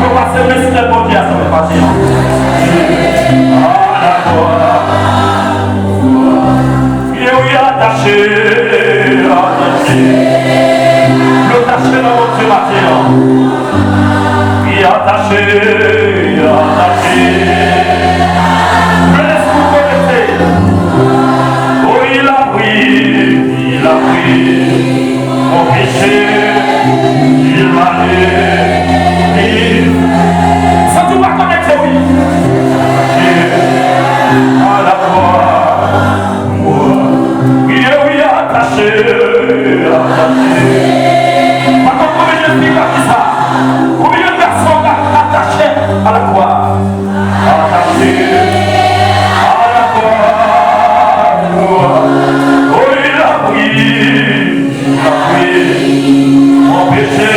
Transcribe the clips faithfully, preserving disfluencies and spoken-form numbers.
Yo pase mistè Bondye a sou pati an. Alakwa. Pye w yo atache, atache. Yo tache nan Bondye maten an. Pye atache, atache. Lespri konekte. Oh, il a pris, il a pris. Mon péché, il m'a dit, santi w pa konekte, wi. À la croix, wi, wi, atache, atache. Pa konn konbyen de fi ka di sa. Konbyen de gason ka atache à la croix. Atache à la croix. Oh, il a pris. Mon péché,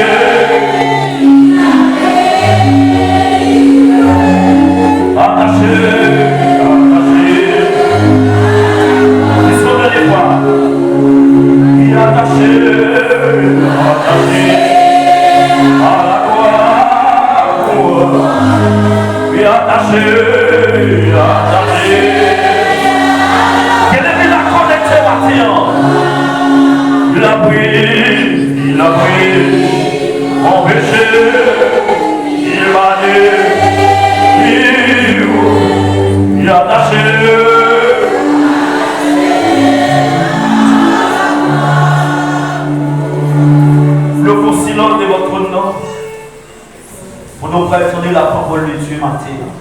atache, atache. Dis yon dènye fwa. Li atache, atache à la croix. Li atache, atache. Genlè vin la konekte maten an. Il a pris, il a pris mon péché, il m'a dit, il, il atache. Nou fè silans devan twòn nan. Pou nou pral tande la pawòl de Dye maten an.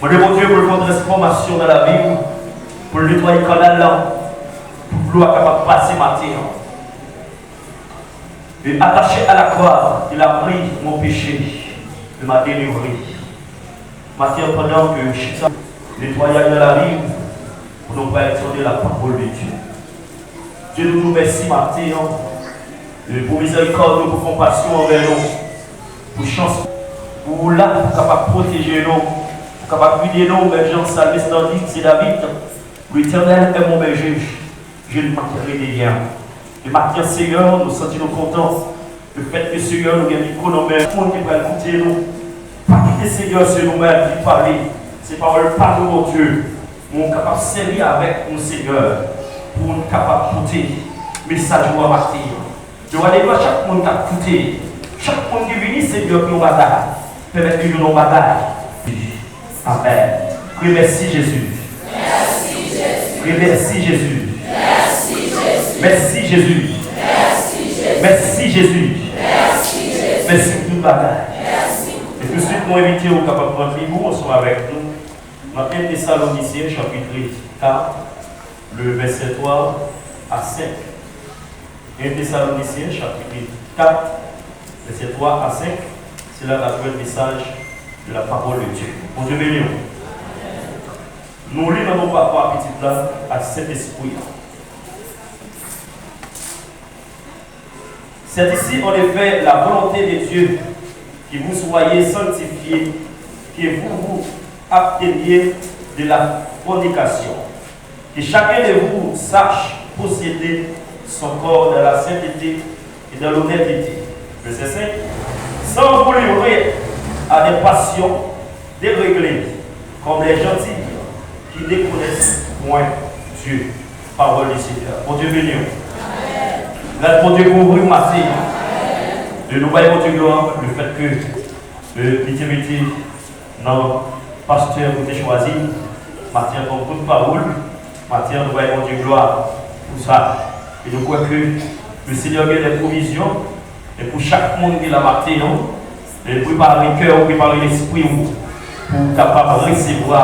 Mande Bondye pou l fè yon transfòmasyon nan lavi w, pou l netwaye kanal la, pou dlo a kapab pase maten an. Et attaché à la croix, il a pris mon péché, il m'a délivré. Maten an, pandan ke chita netwayaj nan lavi w, pou nou pral tande la pawòl de Dye. Dye, nou di w mèsi maten an, e, pou mizèrikòd ou, pou konpasyon anvè nou, pou chans ou la pou kapab pwoteje nou, pou kapab gide nou, menm jan salmis lan di, se David, L'Éternel est mon berger, je ne manquerai de rien. E maten an, Senyè, nou santi nou kontan lefètke, Senyè, nou gen mikwo nan men moun ki pral koute nou. Pa kite, Senyè, se nou menm ki pale. Se pawòl pa nou, Bondye. Men w kapab sèvi avèk nou, Senyè, pou n kapab pote mesaj ou a maten an. Yo va dekwa chak moun k ap koute, chak moun ki vini, Senyè, pou yon bagay. Pèmèt yo jwenn yon bagay. Amèn. Kriye, mèsi, Jezi. Kriye, mèsi, Jezi. Mèsi, Jezi. Mèsi, Jezi. Mèsi pou tout bagay. E touswit, mwen envite w kapab pran Bib ou ansanm avèk nou nan en Tesalonisyen, chapit kat, le vèsè twa a senk. En Tesalonisyen, chapit kat, vèsè twa a senk, se la n ap jwenn mesaj de la pawòl de Dye. Bondye beni w. Nou li nan non Papa, Pitit la, ak Sentespri a. C'est ici, en effet, la volonté de Dieu, que vous soyez sanctifiés, que vous vous absteniez de la fornication. Que chacun de vous sache posséder son corps dans la sainteté et dans l'honnêteté. Verset cinq. Sans vous livrer à des passions déréglées, comme les Gentils qui ne connaissent point Dieu. Pawòl du Seigneur. Bondye beni w. Gad Bondye kouvri w maten. E nou bay Bondye glwa lefètke, e, li te mete nan pastè ou te chwazi maten an kòm pòtpawòl. Maten an, nou bay Bondye glwa pou sa. E nou kwè ke le Seigneur gen de pwovizyon, e pou chak moun ki la maten an, e prepare kè w, prepare lespri w pou w kapab resevwa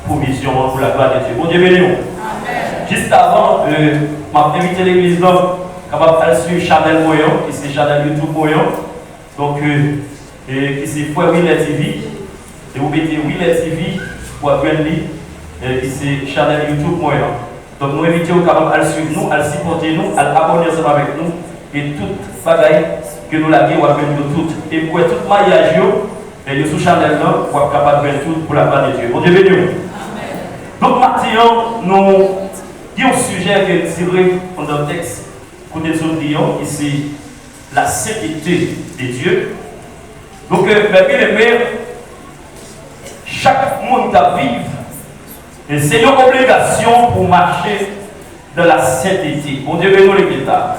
pwovizyon an pou laglwa de Dye. Bondye beni w. Jis avan, e, m ap envite legliz lan kapab al swiv chanèl mwen an, ki se chanèl YouTube mwen an. Donk, e, e, ki se Frè Wilè T V. E ou mete Wilè T V, w ap jwenn li, e, ki se chanèl YouTube mwen an. Donk, nou envite w kapab al swiv nou, al sipòte nou, al abòne ansanm avèk nou. E tout bagay ke nou lage, w ap jwenn yo tout. E m kwè tout maryaj yo, e, yo sou chanèl lan, w ap kapab jwenn tout pou laglwa de Dye. Bondye beni w. Donk, maten an, nou gen yon sijè ke n tire anndan tèks kote n sot li an, ki se La sainteté de Dieu. Donk, euh, mes bien-aimés, chak moun k ap viv, e se yon obligasyon pou w mache dans la sainteté. Bondye beni w, legliz la.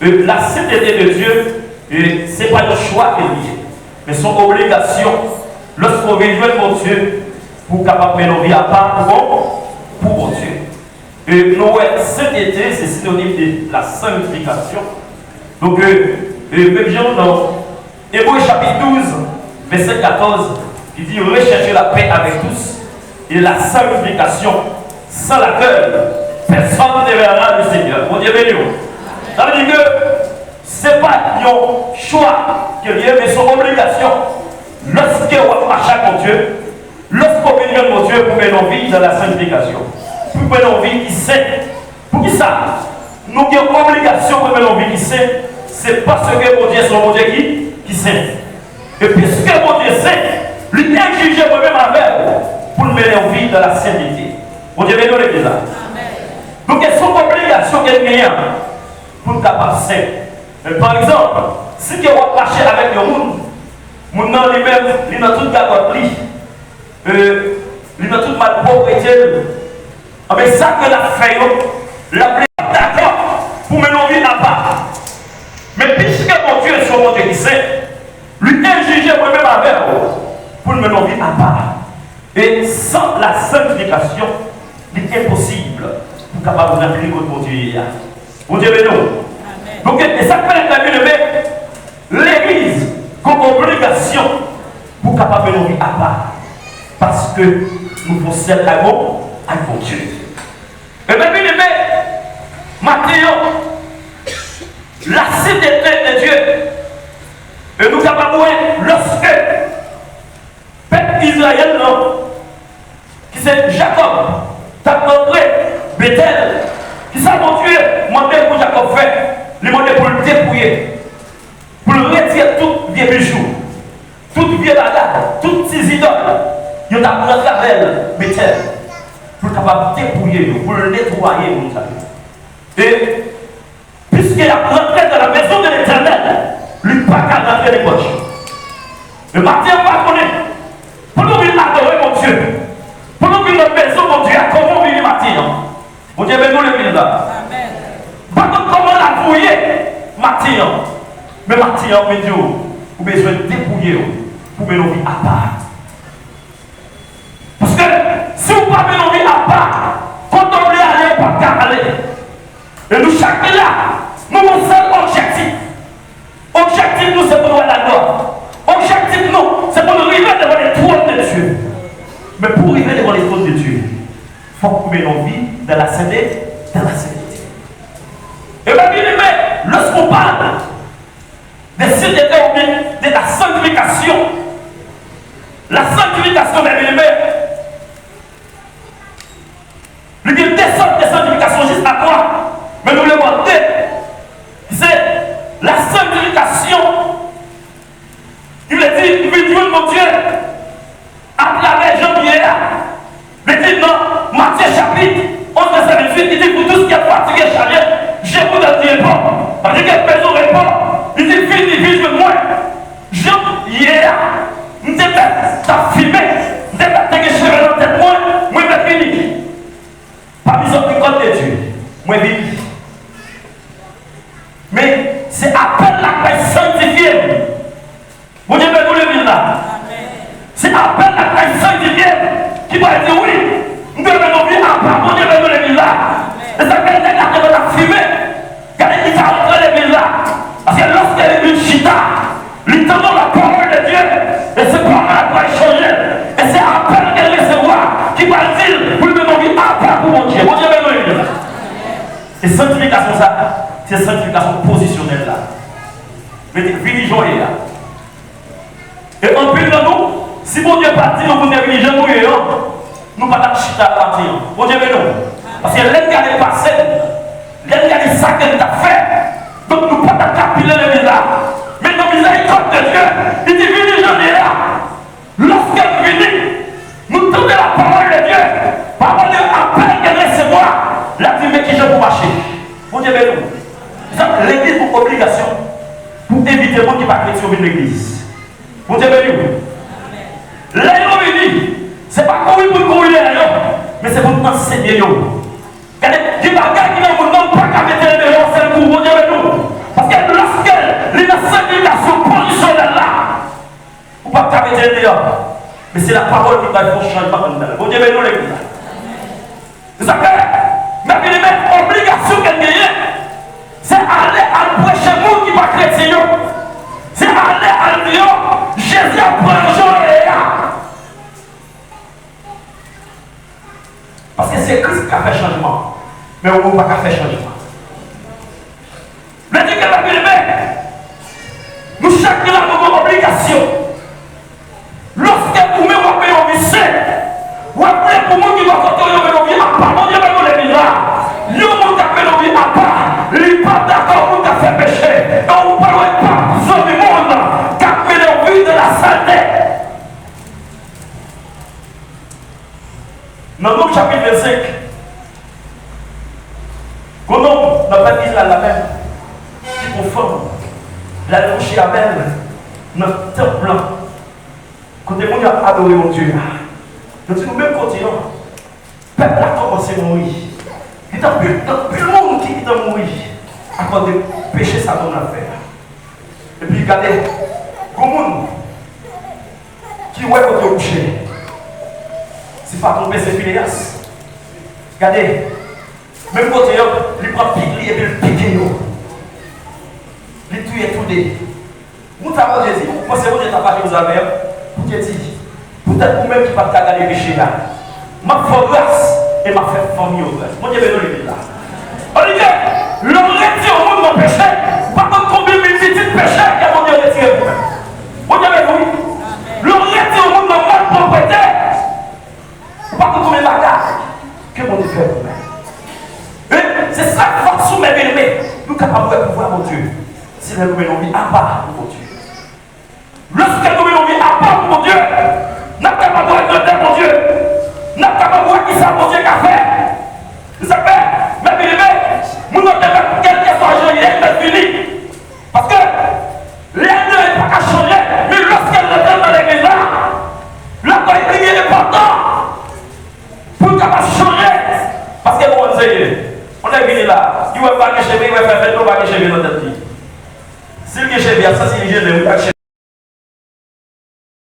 Euh, la sainteté de Dieu, euh, se pa yon chwa ke l ye, men se yon obligasyon. Lòske w vin jwenn Bondye, pou w kapab mennen yon vi apa pou bon, pou Bondye. E nou wè, sentete, se sinonim de la sanctification. Donk, euh, euh, menm jan nan Ebre chapit douz, vèsè katòz, li di, recherchez la paix avec tous et la sanctification, sans laquelle personne ne verra le Seigneur. Bondye beni w. Sa vle di ke se pa yon chwa ke l ye, men se yon obligasyon. Lòske w ap mache ak Bondye, lòske w vin jwenn Bondye pou mennen w viv nan la sanktifikasyon, pou mennen w viv ki sen. Poukisa nou gen obligasyon pou mennen w viv ki sen? Se paske Bondye se yon Bondye ki, ki sen. E piske Bondye sen, li egzije mwen menm avè w pou n mennen w viv nan la sentete. Bondye beni w, legliz la. Donk, se yon obligasyon ke n genyen pou n kapab sen. Men, pa egzanp, si ke w ap mache avèk yon moun, moun nan li menm, li nan tout gagòt li, euh, li nan tout malpwoprete l, anben, sa ke l ap fè yo, l ap vle dakò pou mennen w viv apa. Men piske Bondye se yon Bondye ki sen, li egzije mwen menm avè w pou n mennen w viv apa. E san la sanktifikasyon, li enposib pou w kapab rantre kot Bondye ye a. Bondye beni w. Donk, e sa k fè, lè, byeneme, legliz gen obligasyon pou kapab mennen yon vi apa. Paske nou fè yon sèl ak Bon, ak Bondye. E byeneme, maten an, la sainteté de Dieu. E nou kapab wè, lòske pèp Izrayèl lan, ki se Jakòb, t ap rantre Betèl, kisa Bondye mande pou Jakòb fè? Li mande pou l depouye, pou l retire tout vye bijou, tout vye bagay, tout ti zidòl yo t ap rantre avè l Betèl, pou l kapab depouye yo, pou l netwaye moun sa yo. E piske y ap rantre dans la maison de l'Éternel, li pa ka rantre nenpòt jan. Men maten an, pa konnen, pou nou vin adore Bondye, pou nou vin nan mezon Bondye a, kòman w vini maten an? Bondye beni w, legliz la. Amèn. Pa konn kòman lavi w ye maten an, men maten an, mwen di w, ou bezwen depouye w pou mennen yon vi apa. Paske si w pa mennen yon vi apa, kote w vle ale, ou p ap ka ale. E nou chak ki la, nou gon sèl objektif. Objektif nou, se pou nou wè laglwa. Objektif nou, se pou nou rive devan le trône de Dieu. Men pou w rive devan le trône de Dieu, fòk ou mennen yon vi dans la sainteté, dans la sainteté. E byeneme, lòske w pale de sentete oubyen de la sanktifikasyon, la sanktifikasyon, byeneme, li gen de sòt de sanktifikasyon, jis a twa. Men nou vle wè de. Se la sanktifikasyon ki vle di vin jwenn Bondye atravè jan l ye a. Li di nan Matye chapit onz, vèsè venntuit, li di, vous tous qui êtes fatigués et chargés, je vous donne du repos. Sa vle di ke bezwen repo. Li di, vini, vin jwenn mwen. Jan m ye a, m te mèt t ap fimen, m te mèt te gen cheve nan tèt mwen, mwen mèt vini. Pami zòt ki kont de Dye, mwen vini. Men, se apèl la k pral sanktifye m. Bondye beni w, legliz la. Se apèl la k pral sanktifye m, ki pral di, wi, m te mennen w viv apa. Bondye beni w, legliz la. E sa k fè nèg la te mèt ap fimen. Gade ki sa rantre legliz la. Paske lòske li vin chita, li tande la parole de Dieu, e se pawòl la pral chanje l. E se apèl ke l resevwa ki pral di l pou l mennen yon vi apa pou Bondye. Bondye beni w, legliz la. E sanktifikasyon sa, se sanktifikasyon pozisyonèl la. Mete vini jan w ye a. E anpil nan nou, si Bondye pa t di nou pou n te vini jan nou ye an, nou pa t ap chita la maten an. Bondye beni w. Paske lè n gade pase n, lè n gade sa ke n t ap fè, donk nou pa t ap ka pile legliz la. Men nan mizèrikòd de Dye, li di, vini jan n ye a. Lòske n vini, nou tande la parole de Dieu, pawòl de apèl ke n resevwa, l ap di, men kijan pou mache. Bondye beni w. Donk, legliz pou obligasyon. Gen moun ki pa kretyen yo vin legliz. Bondye beni w. Lè yo vini, se pa kouri pou n kouri dèyè yo, men se pou n ansenye yo. Gade, gen bagay ki nan moun nan, ou pa ka mete l deyò sèl kou, Bondye beni w. Paske lòske li nan segregasyon pozisyonèl la, ou p ap ka mete l deyò. Men se lapawòl ki pral fè yon chanjman anndan l. Bondye beni w, legliz la. Sa fè, mè byeneme, obligasyon ke n genyen, se ale al preche moun ki pa kretyen yo. Se ale al di yo, Jezi ap pran yo jan yo ye a. Paske se Kris ki ka fè chanjman. Men ou menm ou pa ka fè chanjman. Vle di ke, mè byeneme, nou chak gen ladan nou obligasyon. Lòske ou menm w ap mennen yon vi sen, w ap vle pou moun ki bò kote w yo mennen yon vi apa. Bondye beni w, legliz la. Yon moun k ap mennen yon vi apa, li pa dakò moun k ap fè peche. E ou pa dwe pa zanmi moun k ap mennen yon vi de la salte. Nan Nonb chapit vennsenk, gon nonm nan pèp Izrayèl la menm ki pran fanm, l al kouche avè l nan tanp lan, kote moun yo ap adore Bondye a. Yo di nou menm kote an, pèp la kòmanse mouri. Gen anpil, anpil moun ki gentan mouri akoz de peche sa nonm lan fè a. Epi gade, gon moun ki wè kote yo kouche. Si m pa twonpe, se Fineyas. Gade, menm kote yo, li pran pik li epi l pike yo. Li touye tou de. Moun sa Bondye di, ou panse Bondye t ap fache pou sa fè a? Bondye di, poutèt ou menm ki pa t ka gade peche a, m ap fè w gras e m ap fè fanmi w gras. Bondye beni w, legliz la. Olivye, lè w retire yon moun nan peche, ou pa konn konbyen mil pitit peche ke Bondye retire pou mwen. Bondye beni w, wi. Lè w retire yon moun nan malpwòpte, ou pa konn konbyen bagay ke Bondye fè pou mwen. E se sa k fè sou mè byeneme, nou kapab wè pouvwa Bondye. Se lè nou mennen yon vi apa pou Bondye. Lòske nou mennen yon vi apa pou Bondye, n ap kapab wè grandè Bondye. N ap kapab wè kisa Bondye ka fè. Se sa k fè, mè byeneme, moun nan te fèt kèlkeswa jan l ye, l fèt fini. Paske lè l ye, li pa ka chanje, men lòske l rantre nan legliz la, ladan li enpòtan pou l kapab chanje. Paske bon, se, yon nèg vini la, li wè m pa gen cheve, li wè fè fèt, li pa gen cheve nan tèt li. Si l gen cheve, ap santi li jennen, wi, ak cheve.